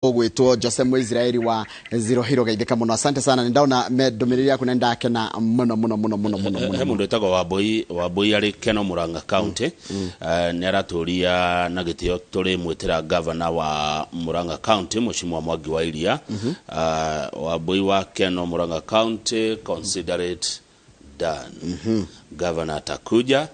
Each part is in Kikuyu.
Ũgwĩtwo Jose Mũisraeli wa Zero Hero, geithĩka mũno, asante sana. Nĩ ndona ndũmĩrĩri yaku na ndakena mũno mũno mũno mũno mũno. He mũno. Mũndũ wĩtagwo Wambui, Wambui arĩ Keno, Murang'a County. Nĩ aratũria na gĩtĩo tũrĩ mwĩtĩra gavana wa Murang'a County, Mheshimiwa Mwangi wa Iria. Wambui wa Keno, Murang'a County, consider it done. Governor atakuja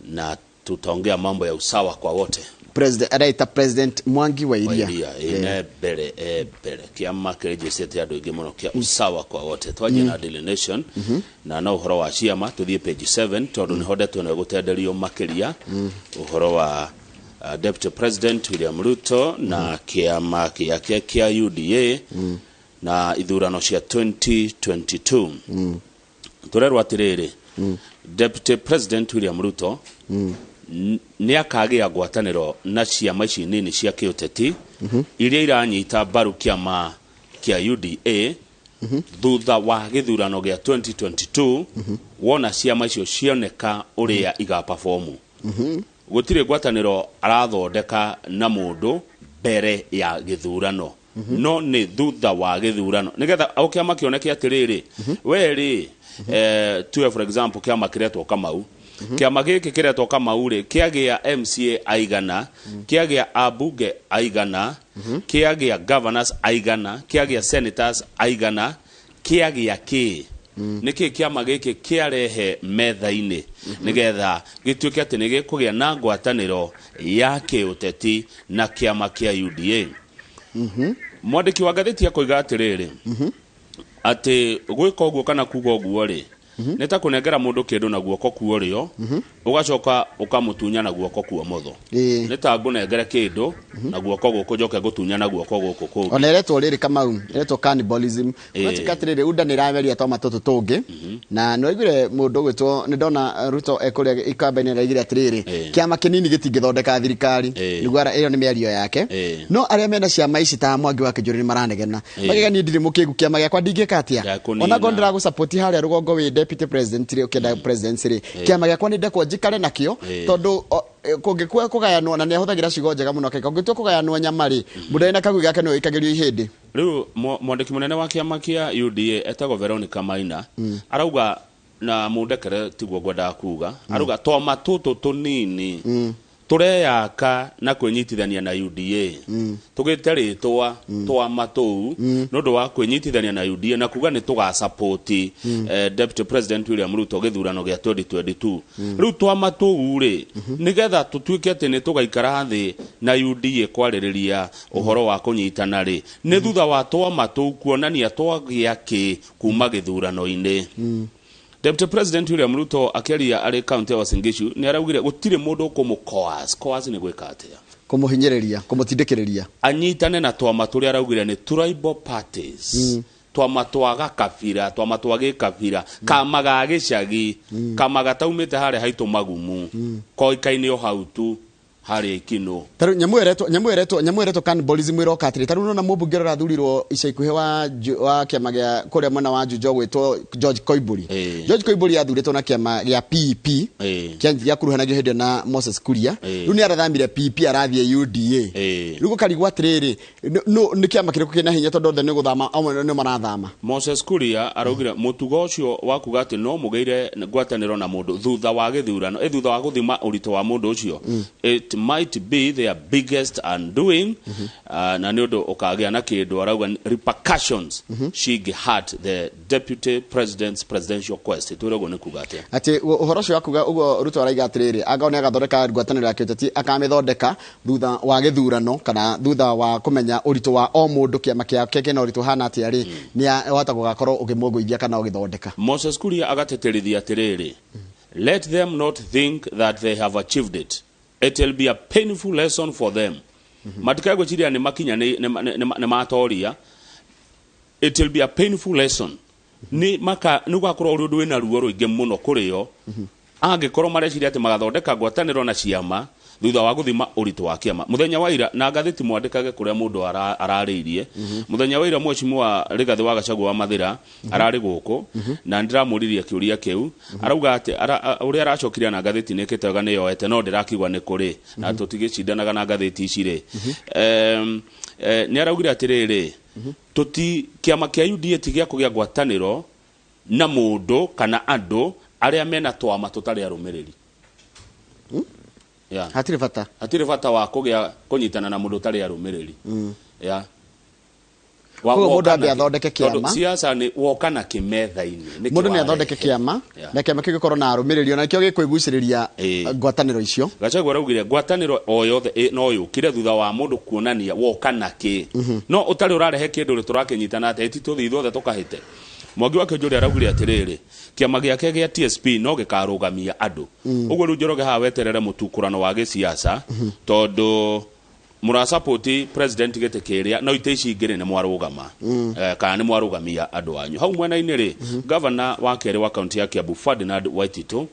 na tutaongea mambo ya usawa kwa wote. President, araita President Mwangi wa Iria. Iria ine mbere e mbere kĩama kĩrĩnjĩcĩte andũ aingĩ mũno kĩa usawa kwa wote. Twanjie na Daily Nation na no ũhoro wa ciama, tũthiĩ page 7 tondũ nĩho ndeto ĩno ĩgũtenderio makĩria, ũhoro wa Deputy President William Ruto na kĩama gĩake kĩa UDA na ithurano cia 2022. Tũrerwo atĩrĩrĩ, Deputy President William Ruto nĩ akagĩa ngwatanĩro na ciama ici nini cia kĩũteti iria iranyita mbaru kĩama kĩa UDA thutha wa gĩthurano gĩa 2022, wona ciama icio cioneka ũrĩa igapabomu. Gũtirĩ ngwatanĩro arathondeka na mũndũ mbere ya gĩthurano, no nĩ thutha wa gĩthurano, nĩgetha o kĩama kĩoneke atĩrĩrĩ, we rĩ, tuwe for example kĩama kĩretwo Kamau, kĩama gĩkĩ kĩretwo Kamau rĩ, kĩagĩa MCA aigana, kĩagĩa ambunge aigana, kĩagĩa governors aigana, kĩagĩa senators aigana, kĩagĩa kĩ, nĩkĩ kĩama gĩkĩ kĩarehe metha-inĩ nĩgetha gĩtuĩke atĩ nĩ gĩkũgĩa na ngwatanĩro ya kĩũteti na kĩama kĩa UDA. Mwandĩki wa ngathĩti akoiga atĩrĩrĩ, atĩ gwĩka ũguo kana kuga ũguo rĩ, nĩ ta kũnengera mũndũ kĩndũ na guoko kwa ũrĩo, ũgacoka ũkamũtunya na guoko kwa ũmotho. Nĩ ta ngũnengere kĩndũ na guoko gũkũ, njoke ngũtunya na guoko gũkũ kũngĩ. Ona ĩretwo rĩrĩ, Kamau, ĩretwo cannibalism. Ũgatuĩka atĩrĩrĩ, UDA nĩ ĩrameria twama tũtũ tũngĩ, na nĩ waiguire mũndũ ũgwĩtwo, nĩ ndona Ruto ekũrĩa ikamba-inĩ araigire atĩrĩrĩ, kĩama kĩnini gĩtingĩthondeka thirikari. Nĩguo ĩyo nĩ mĩario yake. No arĩa mena ciama ici ta Mwangi wa Kĩnjũri nĩ maranegena, magega niĩ ndirĩ mũkĩgu, kĩama gĩakwa ndingĩka atĩa. Ndakũnina. Ona ngorwo ndĩragũsupport harĩa rũgongo wĩ deputy president rĩ, ũkĩenda presidency rĩ, kĩama gĩakwa nĩ ndekwo njikare nakĩo, tondũ kũngĩkua kũgayanwo, na nĩ ahũthagĩra ciugo njega mũno akauga kũngĩtua kũgayanwo nyama rĩ, mũndũ arĩ na kagui gake nĩwe ũikagĩrio ihĩndĩ. Rĩu mwandĩki mũnene wa kĩama kĩa UDA etagwo Veronica Maina arauga, na mũndekere tiguo ngwendaga kuga, arauga twama tũtũ tũnini tũreyaka na kwĩnyitithania na UDA, tũgĩte rĩtwa twama tũu nĩ ũndũ wa kwĩnyitithania na UDA na kuga nĩ tũgasapoti Deputy President William Ruto gĩthurano gĩa 2022. Rĩu twama tũu rĩ, nĩgetha tũtuĩke atĩ nĩ tũgaikara thĩ na UDA kwarĩrĩria ũhoro wa kũnyitana rĩ, nĩ thutha wa twama tũu kuonania twagĩa kĩ kuma gĩthurano-inĩ. Deputy President William Ruto akĩaria arĩ kaunti ya Uasin Gishu nĩ araugire gũtirĩ mũndũ ũkũmũ coerce. Coerce nĩ gwĩka atĩa? Kũmũhinyĩrĩria, kũmũtindĩkĩrĩria. Anyitane na twama tũrĩa araugire nĩ tribal parties, twama twa gakabira, twama twa gĩkabira, kama ga gĩcagi, kama gataumĩte harĩa haitũ magumu koikaine o hau tu harĩa ikinũ. Tarĩu nyamũ ĩretwo cannibalism ĩroka atĩrĩ, tarĩu nona mũmbunge ũrĩa ũrathurirwo ica ikuhĩ wa kĩama gĩa kũrĩa mwena wa Juja ũgwĩtwo George Koimburi. George Koimburi athurĩtwo na kĩama gĩa PEP, gĩakuruhanagio hĩndĩ ĩyo na Moses Kuria. Rĩu nĩ arathamire PEP arathiĩ UDA. Rĩu gũkarigwo atĩrĩrĩ, nĩ kĩama kĩrĩkũ kĩna hinya, tondũ othe nĩ gũthama, amwe nĩ marathama. Moses Kuria araugire mũtugo ũcio wa kuga atĩ no mũgĩire ngwatanĩro na mũndũ thutha wa gĩthurano, thutha wa gũthima ũritũ wa mũndũ ũcio, it might be their biggest undoing, na nĩ ũndũ ũkagĩa na kĩndũ arauga repercussions cingĩ hurt the deputy president's presidential quest. Twĩre ũguo nĩ kuga atĩa? Atĩ ũhoro ũcio wa kuga ũguo Ruto araiga atĩrĩrĩ, angorwo nĩ agathondeka ngwatanĩro ya kĩũteti, akamĩthondeka thutha wa gĩthurano kana thutha wa kũmenya ũritũ wa o mũndũ, kĩama kĩake kĩna ũritũ hana atĩa rĩ, nĩ wahota gũgakorwo ũkĩmũgũithia kana ũgĩthondeka. Moses Kuria agateterithia atĩrĩrĩ, let them not think that they have achieved it, it will be a painful lesson for them. Matikae gwĩciria nĩ makinya nĩ matoria, it will be a painful lesson, nĩ maka nĩ gũgakorwo ũrĩ ũndũ wĩna ruo rũingĩ mũno kũrĩ o angĩkorwo mareciria atĩ magathondeka ngwatanĩro na ciama. Thutha wa guthima uritu wa kiama muthenya wa ira na ngathĩti mwandĩkage kũrĩa mũndũ ararĩirie. Muthenya wa ira mheshimiwa Rigathĩ wa Gachagua wa Mathĩra ararĩ gũkũ na ndĩramũririe kĩũria kĩu, arauga atĩ ũrĩa aracokirie na ngathĩti nĩ ĩkĩte wega, nĩ yoete, no ndĩrakiuga nĩ kũrĩ na tũtigĩcindanaga na ngathĩti ici rĩ. Nĩ araugire atĩrĩrĩ, tuti kĩama kĩa UDA ti gĩa kũgĩa ngwatanĩro na mũndũ kana andũ arĩa mena twama tũtarĩ arũmĩrĩri. Yeah. Hatirĩ bata. Hatirĩ bata wa kũgĩa kũnyitana na mũndũ ũtarĩ arũmĩrĩri. Yeah. Koguo mũndũ Woka ambe na athondeke tondũ kĩama. Siasa nĩ woka na kĩmetha-inĩ. Nĩkĩ Mũndũ nĩ warehe? athondeke kĩama Yeah. na kĩama kĩu gĩkorwo na arũmĩrĩri, ona nĩkĩo gĩkwĩgucĩrĩria ngwatanĩro icio. Gachagua araugire ngwatanĩro o yothe no yũkire thutha wa mũndũ kuonania woka na kĩ, no ũtarĩ ũrarehe kĩndũ rĩ, tũrakĩnyitana atĩa? Ĩti tũthiĩ ithuothe tũkahĩte. Mwangi wa Kĩonjũri araugire atĩrĩrĩ, kĩama gĩake gĩa TSP no gĩkarũgamia andũ. Ũguo rĩu Njoroge haha weterere mũtukũrano wa gĩsiasa, tondũ mũrasapoti president gĩtĩ kĩrĩa, no itĩ ici ingĩ rĩ, nĩ mwarũgama kana nĩ mwarũgamia andũ anyu hau mwena-inĩ rĩ. Gavana wa kerĩ wa kaunti ya Kiambu Ferdinand Waititu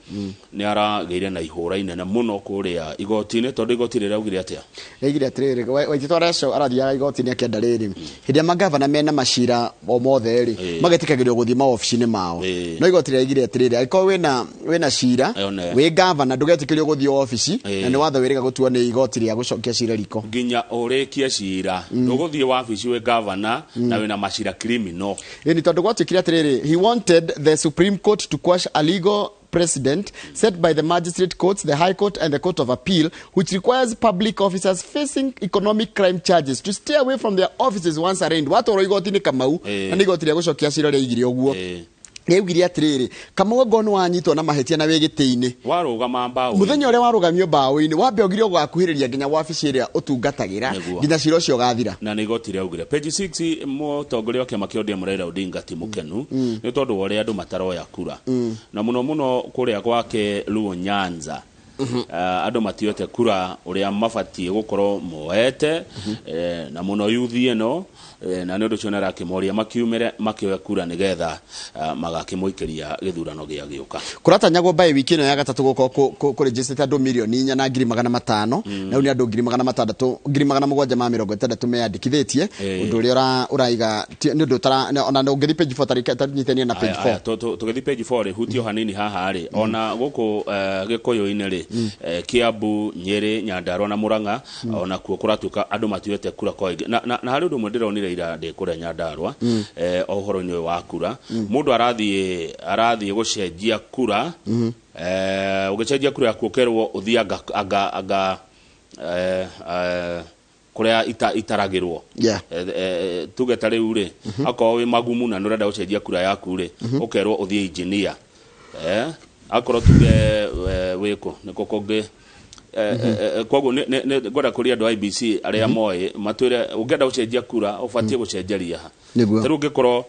nĩ aragĩire na ihũra inene mũno kũrĩa igoti-inĩ, tondũ igoti rĩraugire atĩa? Rĩigire atĩrĩrĩ, Waititu areco arathiaga igoti-inĩ akĩenda rĩrĩ, hĩndĩ ĩrĩa magavana mena macira o mothe rĩ, magetĩkagĩrio gũthiĩ maobici-inĩ mao. No igoti rĩraigire atĩrĩrĩ, angĩkorwo wĩna cira Yone. wĩ gavana, ndũgetĩkĩrio gũthiĩ obici, na nĩ watho wĩrĩga gũtuo nĩ igoti rĩa gũcokia cira riko nginya ũrĩkie cira. Ndũgũthiĩ wabici wĩ gavana na wĩna macira criminal. Ĩni tondũ gwatuĩkire atĩrĩrĩ, he wanted the Supreme Court to quash a legal precedent set by the magistrate courts, the High Court and the Court of Appeal, which requires public officers facing economic crime charges to stay away from their offices once arraigned. Watwarwo igoti-inĩ Kamau, na nĩ igoti rĩa gũcokia cira rĩaigire ũguo, rĩaugire atĩrĩrĩ, Kamau, angorwo nĩ wanyitwo na mahĩtia na wĩ gĩtĩ-inĩ, warũgama mbaũ mũthenya ũrĩa warũgamio mbaũ-inĩ, wambe ũgirio gũgakuhĩrĩria nginya wabici ĩrĩa ũtungatagĩra Nĩguo. nginya cira ũcio ũgathira. Na nĩ igoti rĩaugire. Page 6, mũtongoria wa kĩama kĩa ODM Raila Odinga ti mũkenu nĩ tondũ wa ũrĩa andũ mataroya kura, na mũno mũno kũrĩa gwake Luo Nyanza. Andũ matioete kura ũrĩa mabatiĩ gũkorwo moete, na mũno yuthi ĩno, na nĩ ũndũ ũcio nĩarakĩmoria makiumĩre makĩoe kura nĩgetha magakĩmũikĩria gĩthurano gĩa gĩũka. Kũratanyagwo by wiki ĩno ya gatatũ gũkorwo kũrĩnjĩcĩte andũ 4,500,000, na rĩu nĩ andũ 600,000, 760,000 meyandĩkithĩtie, ũndũ ũrĩa ũraiga nĩ ũndũ ũtara ona ũngĩthiĩ page 4 tarĩnyitania na page Aya, aya, 4. Tũgĩthiĩ page 4 rĩ, hutio hanini haha rĩ, ona gũkũ gĩkũyũ-inĩ rĩ, Kiambu, Nyĩrĩ, Nyandarua na Murang'a, ona kuo kũratuĩka andũ matuĩte kura kwa aingĩ. Na harĩ ũndũ ũmwe ndĩronire ira ndĩ kũrĩa Nyandarua, o ũhoro-inĩ ũyũ wa kura, mũndũ arathiĩ gũcenjia kura, ũgĩcenjia kura yaku ũkerwo ũthiĩ anga kũrĩa itaragĩrwo. Tuge ta rĩu rĩ, akorwo wĩ magumu na nĩ ũrenda gũcenjia kura yaku rĩ, ũkerwo ũthiĩ engineer, akorwo tuge wĩkũ nĩkũ kũngĩ. Koguo ngwenda kũria andũ a IEBC arĩa moĩ matwĩre, ũngĩenda gũcenjia kura ũbatiĩ gũcenjeria ha? Nĩguo. Ta rĩu ũngĩkorwo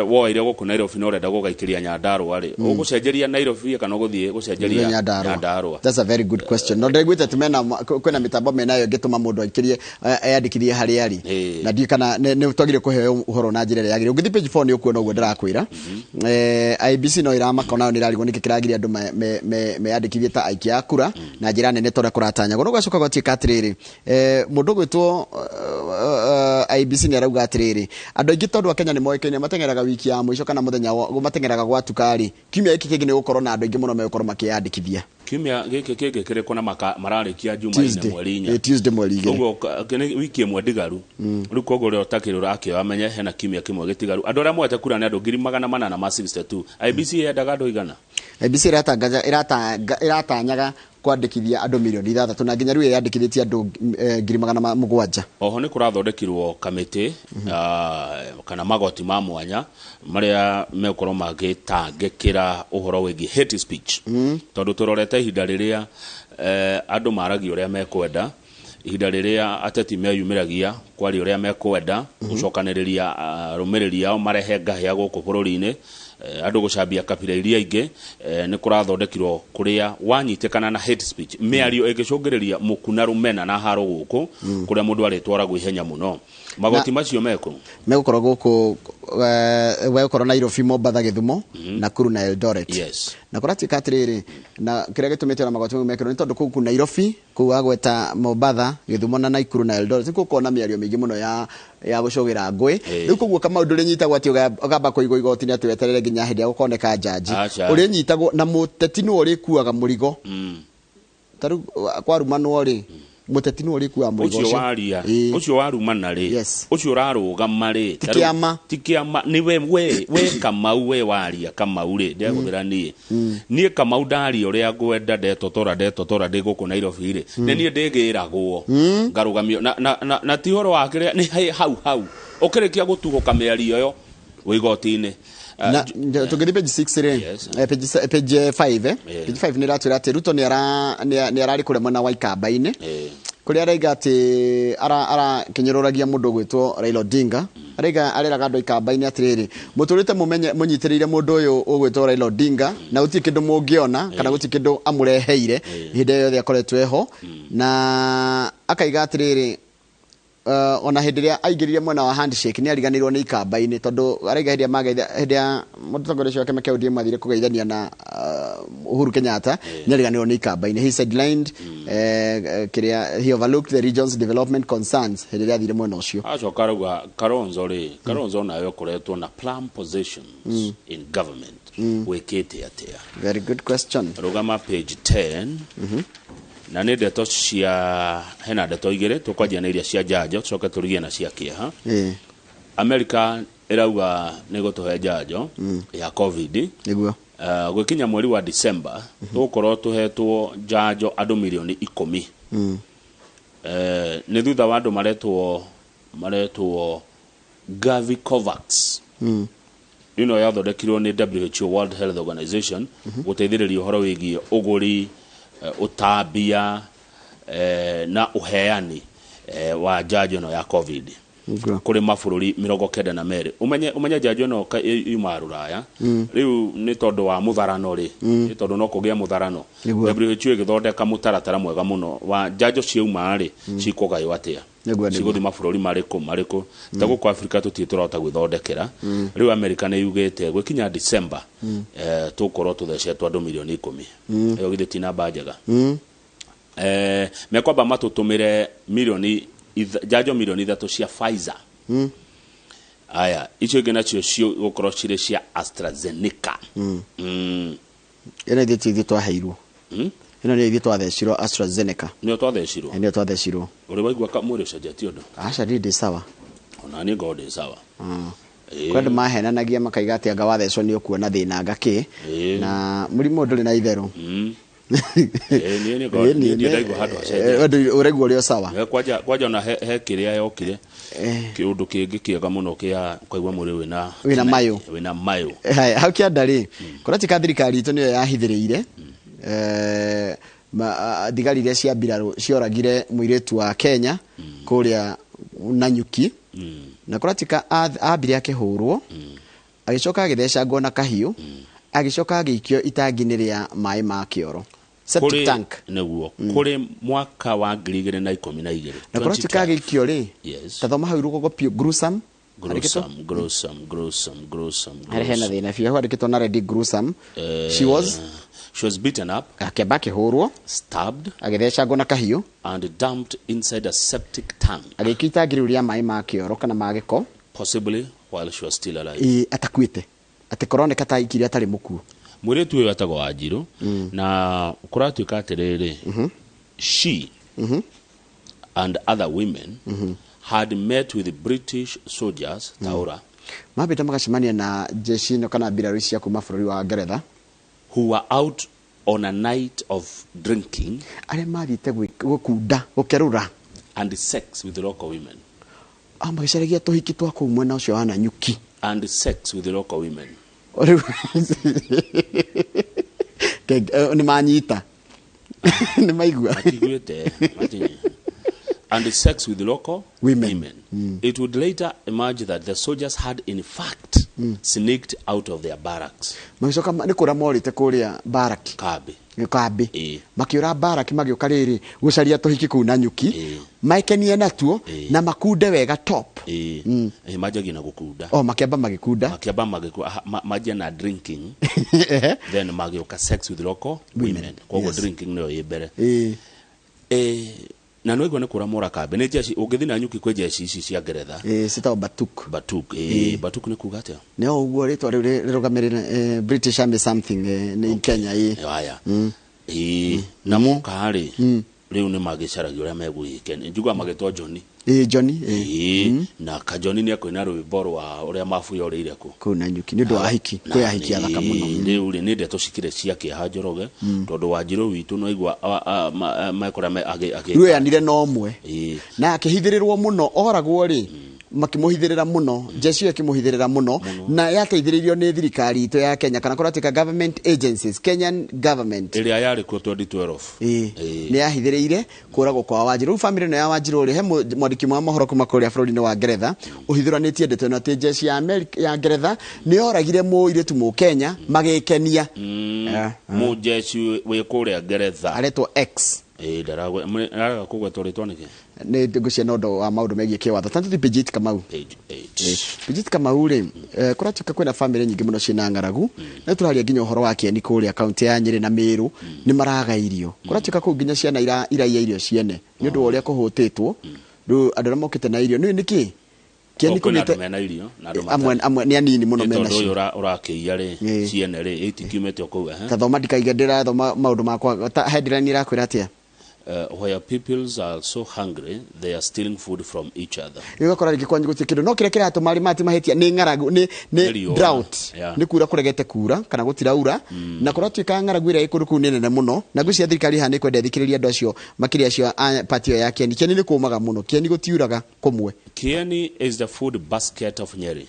woeire gũkũ Nairobi na ũrenda gũgaikĩria Nyandarua rĩ, ũgũcenjeria Nairobi kana ũgũthiĩ gũcenjeria Nyandarua? Nyandarua? That's a very good question. No ndĩraiguĩte atĩ mena kwĩna mĩtambo menayo ĩngĩtũma mũndũ aikĩrie eyandĩkithie harĩa arĩ. Na ndiũĩ kana nĩ twagĩrĩire kũheo ũhoro na njĩra ĩrĩa yagĩrĩire. Ũngĩthiĩ page 4 nĩ ũkuona ũguo ndĩrakwĩra. IEBC no ĩramaka, onayo nĩ ĩrarigwo nĩkĩ kĩragiria andũ meyandĩkithie ta aikia a kura na njĩra nene ta ũrĩa kũratanyagwo. No gwacoka gwatuĩka atĩrĩrĩ, mũndũ ũgwĩtwo IEBC nĩ arauga atĩrĩrĩ, andũ aingĩ tondũ a Kenya nĩ moĩkaine mateng'eraga wiki ya mũico kana mũthenya mateng'eraga gwatuka rĩ, kiumia gĩkĩ kĩngĩ nĩ gũkorwo na andũ aingĩ mũno megũkorwo makĩyandĩkithia. Kiumia gĩkĩ kĩngĩ kĩrĩkũ na mararĩkia Jumaine Tuesday. mweri 4? Tuesday mweri 2. Ũguo nĩ wiki ĩmwe ndigaru rĩu, koguo ũrĩa ũtakĩrĩ ũrakĩoya amenye hena kiumia kĩmwe gĩtigaru. Andũ arĩa moete kura nĩ andũ 862,000. IEBC yendaga andũ igana? IEBC ĩratanyaga kwandĩkithia andũ 6 mirioni na nginya rĩu yandĩkithĩtie andũ 700,000. Oho nĩ kũrathondekirwo kamĩtĩ, kana magoti ma mwanya marĩa megũkorwo magĩtangĩkĩra ũhoro wĩgiĩ hate speech, tondũ tũrorete ihinda rĩrĩa andũ maragia ũrĩa mekwenda, ihinda rĩrĩa ateti meyumĩragia kwaria ũrĩa mekwenda, gũcokanĩrĩria arũmĩrĩri ao marehe ngahĩa gũkũ bũrũri-inĩ, andũ gũcambia kabira iria ingĩ. Nĩ kũrathondekirwo kũrĩa wanyitĩkana na hate speech, mĩario ĩngĩcũngĩrĩria mũku na rũmena na haro gũkũ, kũrĩa mũndũ arĩtwaragwo ihenya mũno. Magoti macio mekũ? Megũkorwo gũkũ Wegũkorwo Nairobi, Mombatha, Gĩthumo, Nakuru na Eldoret. Na kũratuĩka atĩrĩrĩ, na kĩrĩa gĩtũmĩte ona magoti mau mekĩrwo nĩ tondũ kũu kũ Nairobi, kũu agweta Mombatha, Gĩthumo na Nakuru na Eldoret nĩ gũkorwo na mĩario mĩingĩ mũno ya gũcũgĩra ngũĩ. Rĩu koguo Kamau ndũrĩnyitagwo atĩ ũkamba kũigwo igoti-inĩ atĩ weterere nginya hĩndĩ ĩrĩa gũkoneka njanji. Aca. Ũrĩnyitagwo na mũteti nĩwe ũrĩkuaga mũrigo. Ta rĩu kwarumanwo rĩ, mũteti nĩwe ũrĩkuaga mũrigo ũcio ũcio. Waria ũcio warumana rĩ, ũcio ũrarũgama rĩ, Ti ta rĩu- kĩama. Ti kĩama, nĩwe we Kamau, we waria Kamau rĩ, ndegũthĩra niĩ Kamau ndaria ũrĩa ngwenda, ndetotora ndetotora ndĩ gũkũ Nairobi rĩ, nĩ niĩ ndĩgĩragwo ngarũgamio na ti ũhoro wa kĩrĩa nĩ hau hau ũkĩrĩkia gũtuhũka mĩario ĩyo wĩ igoti-inĩ. Na tũngĩthiĩ page 6 rĩ, page 5, page 5 nĩ ĩratwĩra atĩ Ruto nĩ ararĩ kũrĩa mwena wa Ikamba-inĩ, kũrĩa araiga atĩ arakĩnyũrũragia mũndũ ũgwĩtwo Raila Odinga. Araiga areraga andũ a Ikamba-inĩ atĩrĩrĩ, mũtũrĩte mũmenye mũnyitĩrĩire mũndũ ũyũ ũgwĩtwo Raila Odinga na gũtirĩ kĩndũ mũngĩona kana gũtirĩ kĩndũ amũreheire hĩndĩ ĩyo yothe akoretwo eho. Na akaiga atĩrĩrĩ, ona hĩndĩ ĩrĩa aingĩrire mwena wa handshake nĩ ariganĩirwo nĩ Ikamba-inĩ, tondũ araiga hĩndĩ ĩrĩa mageitha, hĩndĩ ya mũtongoria ũcio wa kĩama kĩa ODM athire kũgeithania na Uhuru Kenyatta, nĩ ariganĩirwo nĩ Ikamba-inĩ. He sidelined, kĩrĩa he overlooked the region's development concerns hĩndĩ ĩrĩa athire mwena ũcio. Acoka arauga Kalonzo rĩ, Kalonzo nawe ũkoretwo na plum positions in government, wĩkĩte atĩa? Very good question. Rũgama page 10 na nĩ ndeto cia, hena ndeto igĩrĩ tũkwanjia na iria cia njanjo, tũcoke tũrigie na cia kĩeha. America ĩrauga nĩ gũtũhe njanjo ya COVID. Gwĩkinya mweri wa December tũgũkorwo tũhetwo njanjo andũ mirioni 10. Nĩ thutha wa andũ maretwo Gavi Covax ĩno yathondekirwo nĩ WHO, World Health Organization, gũteithĩrĩria ũhoro wĩgiĩ ũgũri, ũtambia, na ũheani wa njanjo ĩno ya COVID kũrĩ mabũrũri 92. Ũmenye njanjo ĩno yumaga rũraya. Rĩu nĩ tondũ wa mũtharano rĩ, nĩ tondũ no kũgĩa mũtharano, WHO ĩgĩthondeka mũtaratara mwega mũno wa njanjo ciauma rĩ, cikũgaywo atĩa, cigũthiĩ mabũrũri marĩkũ. Ta gũkũ Afrika tũtirĩ tũrahota gwĩthondekera. Rĩu Amerika nĩ yugĩte gwĩkinya December, tũgũkorwo tũthecetwo andũ mirioni 10. Ĩyo githĩ ti namba njega? Mekwamba matũtũmĩre njanjo mirioni 3 cia Pfizer. Aya, icio ingĩ nacio cigũkorwo cirĩ cia AstraZeneca. Ĩno ithuĩ ti ithuĩ twaheirwo. Ĩno nĩ ithuĩ twathecirwo AstraZeneca. Nĩyo twathecirwo. Nĩyo twathecirwo. Ũrĩ waigua mwĩrĩ ũcenjetie ũndũ? Aca, niĩ ndĩ sawa. Ona niĩ ngorwo ndĩ sawa. Kwĩ andũ mahenanagia makaiga atĩ anga wathecwo nĩ ũkuona thĩna anga kĩ, na mũrimũ ndũrĩ na itherũ. Niĩ nĩ ngorwo- niĩ ndirĩ ndaigua handũ hacenjetie. Ũraigua ũrĩ o sawa. Kwanja ona he kĩrĩa yokire, kĩũndũ kĩngĩ kĩega mũno kĩa kũigua mwĩrĩ wĩna Wĩna mayũ. Wĩna mayũ. Haya, hau kĩanda rĩ, kũratuĩka thirikari itũ nĩyo yahithĩrĩire thigari iria cia mbirarũ cioragire mũirĩtu wa Kenya kũrĩa Nanyuki. Na kũratuĩka ambire akĩhũrwo, agĩcoka agĩthecangwo na kahiũ, agĩcoka agĩikio itangi-inĩ rĩa maĩ ma kĩoro, septic tank. Nĩguo kũrĩ mwaka wa 2012. Na kũratuĩka agĩikio rĩ, ta thoma hau rũgongo piũ, gruesome. Gruesome, gruesome, gruesome, gruesome. Harĩa hena thĩna biũ hau handĩkĩtwo na red, gruesome. She was She was beaten up, akĩamba akĩhũrwo, stabbed, agĩthecangwo na kahiũ, and dumped inside a septic tank, agĩikio itangi rĩu rĩa maĩ ma kĩoro kana ma gĩko, possibly while she was still alive. Ĩ, atakuĩte, atĩ koroneka ta aikire atarĩ mũkuũ. Mũirĩtu ũyũ etagwo Wanjiru, na kũratuĩka atĩrĩrĩ, she and other women had met with British soldiers taura Mambĩte magacemania na jeshi ĩno kana mbirarũ cia kuma bũrũri wa Ngeretha, who were out on a night of drinking arĩa mathiĩte gũkunda gũkerũra and sex with local women. Ah, magĩcaragia tũhiki twa kũu mwena ũcio wa Nanyuki. And sex with local women. Rĩu nĩ manyita, nĩ maigua. Matiguĩte, and sex with local women. It would later emerge that the soldiers had in fact Sneaked out of their barracks. Magĩcoka nĩ kũra morĩte kũrĩa baraki. Kambi. Kambĩ. Ĩĩ. Makĩũra baraki, magĩũka rĩrĩ gũcaria tũhiki kũu na nyuki. Ĩĩ. Maekenie natuo na makunde wega top. Ĩĩ. Ĩ, manjagia na gũkunda. O makĩamba magĩkunda. Makĩamba manjia na drinking, then magĩũka sex with local women. Koguo drinking nĩyo ĩ mbere. Eh, na no igua nĩ kũra mora kambi nĩ jeshi ũngĩthiĩ na nyuki kwĩ jeshi ici cia Ngeretha. Ĩĩ, citagwo batuk. Batuk, ĩĩ, batuk nĩ kuga atĩa? Nĩ o ũguo rĩtwa rĩu rĩrũgamĩrĩre British Army something, nĩ in Kenya, ĩĩ. Haya, ĩĩ, na moka rĩ, rĩu nĩ magĩcaragia ũrĩa megwĩkenia, njugaga magĩtwo Johnny. Ĩĩ, Johnny, ĩĩ. Ĩĩ, na kajoni nĩ ekũina rwĩmbo rwa ũrĩa mabuya ũrĩire kũ. Kũu na nyuki nĩ ũndũ wa ahiki, kwĩ ahiki athaka mũno. Rĩu rĩ, nĩ ndeto cikĩrĩ cia kĩeha, Njoroge, tondũ Wanjirũ witũ no igua mekora Rĩu eanire na ũmwe. Na akĩhithĩrĩrwo mũno oragwo rĩ, makĩmũhithĩrĩra mũno, jeshi ĩyo ĩkĩmũhithĩrĩra mũno, na yateithĩrĩirio nĩ thirikari itũ ya Kenya, kana kũratuĩka government agencies, Kenyan government. Ĩrĩa yarĩ kuo 2012. Ĩĩ, nĩ yahithĩrĩire kũragwo kwa Wanjirũ. Rĩu famĩlĩ ĩno ya Wanjirũ rĩ, he mwandĩki ũmwe wa mohoro kuma kũrĩa bũrũri-inĩ wa Ngeretha ũhithũranĩtie ndeto ĩno atĩ jeshi ya Amerika, ya Ngeretha nĩ yoragire mũirĩtu Mũkenya magĩkenia. Mũjeshi wĩ kũrĩa Ngeretha. Aretwo X. Ĩĩ, ndararega kũgwetwo rĩtwa nĩkĩ? Nĩ ngũcia na ũndũ wa maũndũ megiĩ kĩwatho. Tũthiĩ page 8, Kamau. Page 8. Page 8, Kamau rĩ, kũratuĩka kwĩna famĩlĩ nyingĩ mũno ciĩna ng'aragu, na tũraria nginya ũhoro wa kĩeni kũrĩa kaunti ya Nyĩrĩ na Mĩrũ, nĩ maraga irio. Kũratuĩka kũu nginya ciana iraiya irio ciene nĩ ũndũ wa ũrĩa kũhũtĩtwo. Rĩu andũ arĩa mokĩte na irio nĩ nĩkĩ kĩeni Kwĩna kũgĩte andũ mena irio na andũ amwe matarĩ. Amwe nĩ anini mũno Nĩ mena tondũ ũyũ cio. ũrakĩiya rĩ, ciene rĩ, itikiumĩte o kũu, ehe. Ta thoma, ndikaige ndĩrathoma maũndũ makwa, ta headline irakwĩra atĩa? Where peoples are so hungry they are stealing food from each other. Ũgakora rĩngĩ kwanyu gũtirĩ kĩndũ, no kĩrĩa kĩratũma arĩ mati mahĩtia nĩ ng'aragu, nĩ Nĩ riũa. drought. Nĩ kura kũregete kura kana gũtiraura, na kũratuĩka ng'aragu ĩrĩa ĩ kũndũ kũu nĩ nene mũno, na ngwĩciria thirikari haha nĩ kwenda ĩthikĩrĩrie andũ acio, makĩria acio a pati ĩyo ya kĩeni. Kĩeni nĩ kũmaga mũno, kĩeni gũtiuraga kũmwe. Kieni is the food basket of Nyeri,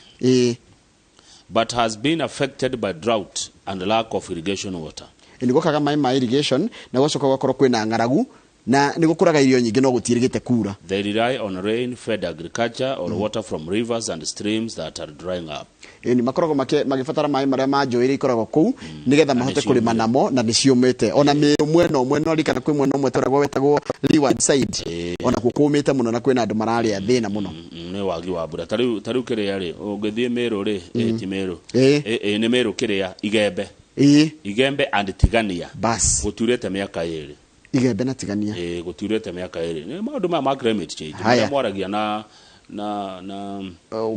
but has been affected by drought and lack of irrigation water. Nĩ gũkaga maĩ ma irrigation, na gũgacoka gũgakorwo kwĩna ng'aragu, na nĩ gũkũraga irio nyingĩ no gũtiĩrĩgĩte kura. They rely on rain-fed agriculture or water from rivers and streams that are drying up. Ĩni, makoragwo magĩbatara maĩ marĩa ma njũĩ iria ikoragwo kũu nĩgetha mahote nĩ kũrĩma ciũmire. namo, na nĩ ciũmĩte. Ona Mĩrũ mwena ũmwe, no ririkana kwĩ mwena ũmwe tũragwo wetagwo Leeward side, ona kuo kũmĩte mũno na kwĩna andũ mararĩa thĩna mũno. Nĩ wagi wa mbura. Ta rĩu kĩrĩa rĩ, ũngĩthiĩ Mĩrũ rĩ, ti Mĩrũ. Ĩ, nĩ Mĩrũ kĩrĩa Igembe. Igembe and Tigania. Bas. Gũtiurĩte mĩaka 2. Igembe na Tigania. Ĩ, gũtiurĩte mĩaka 2. Nĩ maũndũ maya ma climate change. Haya. Marĩa mwaragia na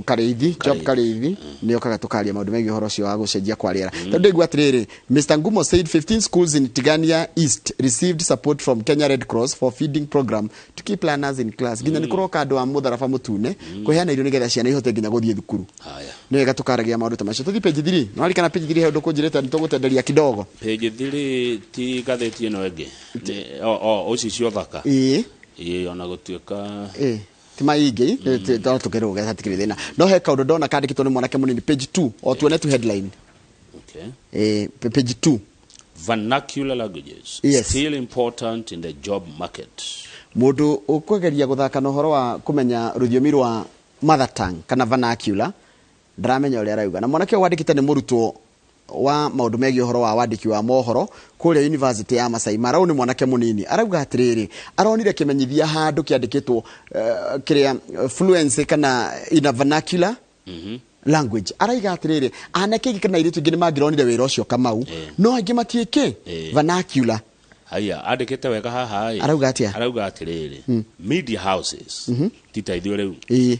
Karĩithi, Job Karĩithi nĩ okaga tũkaria maũndũ megiĩ ũhoro ũcio wa gũcenjia kwa rĩera, tondũ ndaigua atĩrĩrĩ, Mr Ngumo said 15 schools in Tigania East received support from Kenya Red Cross for feeding program to keep learners in class. Nginya nĩ kũroka andũ a mũtharaba mũtune kũheana irio nĩgetha ciana ihote nginya gũthiĩ thukuru. Haya. Nĩ wega tũkaragia maũndũ ta macio. Tũthiĩ page 3. No arikana page 3 he ũndũ kũnjĩrĩte nĩ tũgũtenderia kidogo. Page 3 ti ngathĩti ĩno ĩngĩ. O ũcicio thaka. Ĩĩ. Ĩ, ona gũtuĩka Ĩĩ, ti maingĩ, no tũkĩrũge, hatikĩrĩ thĩna, no he kaũndũ ndona kandĩkĩtwo nĩ mwanake mũnini page 2, o tuone tu headline. Page 2. Vernacular languages still important in the job market. Mũndũ ũkũgeria gũthaka na ũhoro wa kũmenya rũthiomi rwa mother tongue kana vernacular ndaramenya ũrĩa arauga, na mwanake ũyũ wandĩkĩte nĩ mũrutwo wa maũndũ megiĩ ũhoro wa wandĩki wa mohoro kũrĩa University ya Masai Mara. Ũyũ nĩ mwanake mũnini, arauga atĩrĩrĩ, aronire kĩmenyithia handũ kĩandĩkĩtwo kĩrĩa fluency kana in a vernacular language. Araiga atĩrĩrĩ, anake aingĩ kana airĩtu aingĩ nĩ mangĩronire wĩra ũcio, Kamau, no aingĩ matiĩkĩ vernacular. Haya, andĩkĩte wega haha ĩ. Arauga atĩa? Arauga atĩrĩrĩ, media houses ti ta ithuĩ rĩu,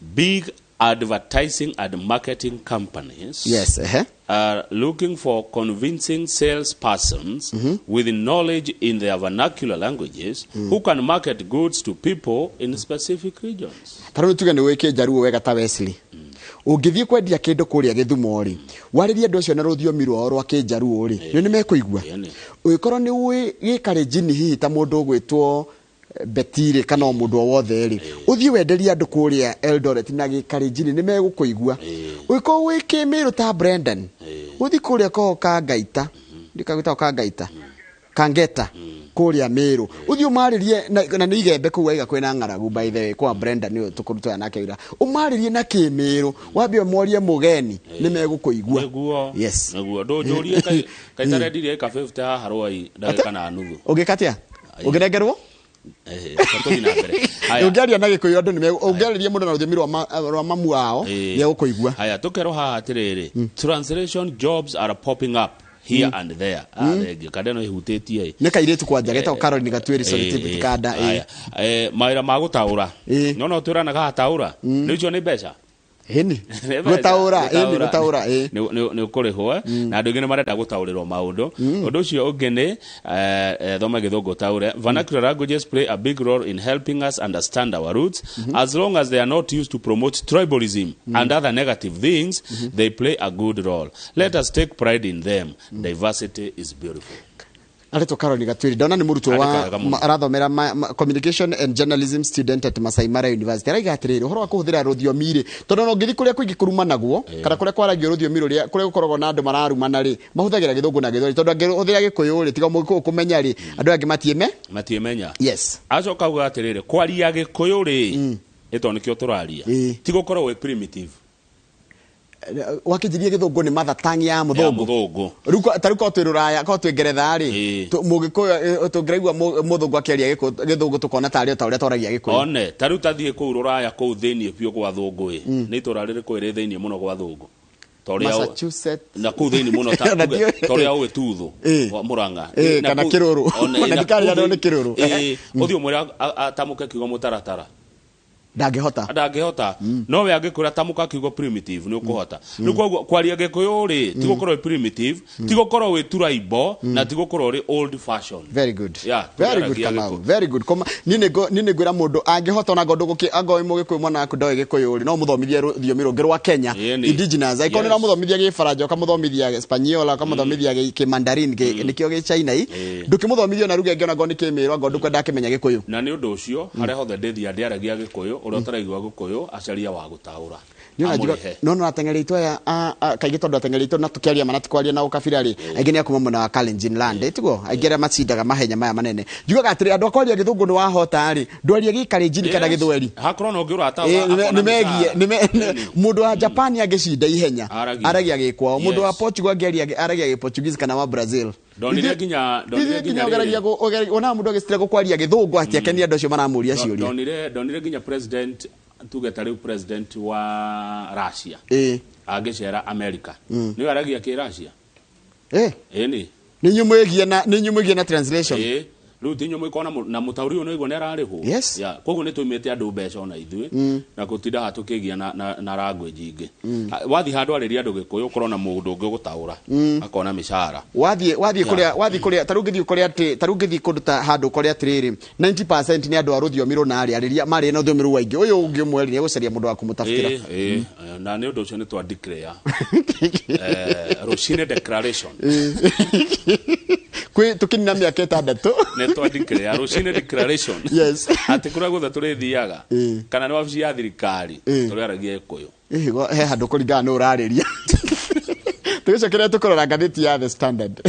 big advertising and marketing companies yes ehe are looking for convincing salespersons with knowledge in their vernacular languages who can market goods to people in specific regions. Ta rĩu tuge nĩ ũĩ Kĩnjaruo wega ta Wesley, ũngĩthiĩ kwendia kĩndũ kũrĩa Gĩthumo rĩ, warĩrie andũ acio na rũthiomi rwao rwa Kĩnjaruo rĩ, nĩ mekũigua. Ĩĩ. Ũngĩkorwo nĩ ũĩ Gĩkalenjin hihi ta mũndũ ũgwĩtwo Betty rĩ, kana o mũndũ o wothe rĩ, ũthiĩ wenderie andũ kũrĩa Eldoret na Gĩkalenjin, nĩ megũkũigua. Ũngĩkorwo wĩ Kĩmĩrũ ta Brendan, ũthiĩ kũrĩa koho Kangaita, ndikagwĩtagwo Kangaita, Kangeta, Kũrĩa Mĩrũ ũthiĩ ũmarĩrie na nĩ igembe kũu waiga kwĩna ng'aragu, by the way, kwa Brenda nĩ tũkũrutwo nake wĩra, ũmarĩrie na kĩmĩrũ, wambe ũmorie mũgeni, nĩ megũkũigua. Nĩguo. Yes. Nĩguo ndũnjũrie kaitarendirie ĩka 50 haha rwai ndagĩka na nuthu. Ũngĩka atĩa ũngĩnengerwo? Tũthiĩ na mbere. Haya. Ũngĩaria na Gĩkũyũ andũ nĩ ũngĩarĩria mũndũ na rũthiomi rwa mamu wao, nĩ egũkũigua. Haya, tũkerwo haha atĩrĩrĩ, translation jobs are popping up here and there. Ah, thengio kanda ĩno ĩhutĩtie ĩ. Nĩ kairĩtu kwanja getagwo Caroline Gatuĩri Solitibit kanda ĩ. Haya. Mawĩra ma gũtaũra. No no twĩranaga hataũra nĩ icio nĩ mbeca. Ĩni. Nĩ mbeca. Gũtaũra, ĩni, gũtaũra, ĩ. Nĩ ũkũrĩhwo eh? Na andũ aingĩ nĩ marenda gũtaũrĩrwo maũndũ. Ũndũ ũcio ũngĩ nĩ thoma Gĩthũngũ taũre. Vernacular languages play a big role in helping us understand our roots. As long as they are not used to promote tribalism and other negative things, they play a good role. Let us take pride in them. Diversity is beautiful. Aretwo Caroline Gatwiri, ndona nĩ mũrutwo Andĩka wa wega mũno. Arathomera communication and journalism student at Masai Mara University. Araiga atĩrĩrĩ, ũhoro wa kũhũthĩra rũthiomi rĩ, tondũ ona ũngĩthiĩ kũrĩa kũingĩ kũrumanagwo kana kũrĩa kwaragio rũthiomi rũrĩa kũrĩa gũkoragwo na andũ mararumana rĩ, mahũthagĩra Gĩthũngũ na Gĩthweri, tondũ angĩhũthĩra Gĩkũyũ rĩ, tiga Mũgĩkũyũ kũmenya rĩ, andũ angĩ matiĩme Matiĩmenya. Yes. Acoka auga atĩrĩrĩ, kwaria Gĩkũyũ rĩ, ĩto nĩkĩo tũraria, ti gũkorwo wĩ primitive. Wakĩnjirie Gĩthũngũ nĩ mother tongue ya ya mũthũngũ. Mũthũngũ. Rĩu ta rĩu korwo twĩ Rũraya, korwo twĩ Ngeretha rĩ, Mũgĩkũyũ, tũngĩraigua mũthũngũ akĩaria Gĩthũngũ tũkona tarĩ o ta ũrĩa twaragia Gĩkũyũ. One ta rĩu tathiĩ kũu Rũraya, kũu thĩiniĩ biũ gwa thũngũ ĩ, nĩ itũra rĩrĩkũ rĩ thĩiniĩ mũno gwa thũngũ? Ta ũrĩa Massachusetts. Na kũu thĩiniĩ mũno ta Ona tuge, ndiũĩ. ta ũrĩa ũĩ Tuthu wa Murang'a. Na Kana Kĩrũrũ. One, Ona na ndikaria kũu nĩ Kĩrũrũ. Ũthiĩ ũmwĩre atamũke kiugo mũtaratara. Ndangĩhota. Ndangĩhota, no we angĩkwĩra tamũka kiugo primitive, nĩ ũkũhota. Rĩu koguo kwaria Gĩkũyũ rĩ, ti gũkorwo wĩ primitive, ti gũkorwo wĩ tribal, na ti gũkorwo ũrĩ old fashion. Very good. Yeah, very good. tũrĩaragia Kamau. Gĩkũyũ. Very good. Koma niĩ nĩ ngwĩra mũndũ angĩhota, ona ngondũ angorwo wĩ Mũgĩkũyũ, mwana waku ndoĩ Gĩkũyũ rĩ, no mũthomithie rũthiomi rũngĩ rwa Kenya, indigenous. Angĩkorwo nĩ ũramũthomithia Gĩbaranja, ũkamũthomithia Spaniola, ũkamũthomithia Kĩmandarin, nĩkĩo Gĩchina i, ndũkĩmũthomithia ona ruga ĩngĩ, ona ngorwo nĩ Kĩmĩrũ, angorwo ndũkwenda akĩmenya Gĩkũyũ. Na nĩ ũndũ ũcio harĩa hothe ndĩthia ndĩaragia Gĩkũyũ, ũrĩa ũtaraigua Gĩkũyũ acaria wa gũtaũra, amũrĩhe. No no ateng'eri aitũ aya kaingĩ, tondũ ateng'eri aitũ, na tũkĩaria ma na tikwaria na ũkabira rĩ, aingĩ nĩ akuma mwena wa Kalenjin land, tiguo aingĩ arĩa macindaga mahenya maya manene. Njugaga atĩrĩ, andũ akwaria Gĩthũngũ nĩ wahota rĩ, ndwaria Gĩkalenjin kana Gĩthweri. Hakorwo na ũngĩ ũrataũra, akona nĩ megie mĩcara. Mũndũ wa Japan angĩcinda ihenya Aragia. aragia Gĩkwao, mũndũ wa Portugal angĩaria aragia Gĩportuguese kana wa Brazil. Ndonire Ithuĩ- ndonire ithuĩ nginya nginya ũgeragia rĩrĩ. Wonaga mũndũ agĩcitira gũkwaria Gĩthũngũ atĩ akenie andũ acio maramũria ciũria. Ndonire nginya president, tuge ta rĩu president wa Russia angĩcera America, nĩwe aragia Kĩracia. Ĩni. Nĩ inyuĩ mwĩgie na translation. Ĩĩ, rĩu ti inyuĩ mũikona na mũtaũri ũyũ nĩaigua nĩ ararĩhwo. Yeah, koguo nĩ tũimĩte andũ mbeca ona ithuĩ na gũtinda haha tũkĩgia na language ingĩ. Wathiĩ handũ arĩria andũ Gĩkũyũ, ũkorwo na mũndũ ũngĩ ũgũtaũra, akona mĩcara. Wathiĩ kũrĩa, wathiĩ kũrĩa, ta rĩu ngĩthiĩ kũrĩa atĩ, ta rĩu ngĩthiĩ kũndũ ta handũ kũrĩa atĩrĩrĩ, 90% nĩ andũ a rũthiomi rũna rĩ, arĩria marĩ na rũthiomi rũu aingĩ, ũyũ ũngĩ ũmwe rĩ, nĩ egũcaria mũndũ wa kũmũtafutĩra. Ĩĩ, na nĩ ũndũ ũcio nĩ twa declare rũcinĩ declaration. Kwĩ tũkĩnina mĩaka 6. Nĩ twa declare rũcinĩ declaration atĩ kũrĩa guothe tũrĩthiaga, kana nĩ wabici ya thirikari, tũrĩaragia Gĩkũyũ. Ĩhĩ, he handũ kũringana nĩ ũrarĩria. Tũgĩcokerera tũkũrora ngathĩti ya The Standard.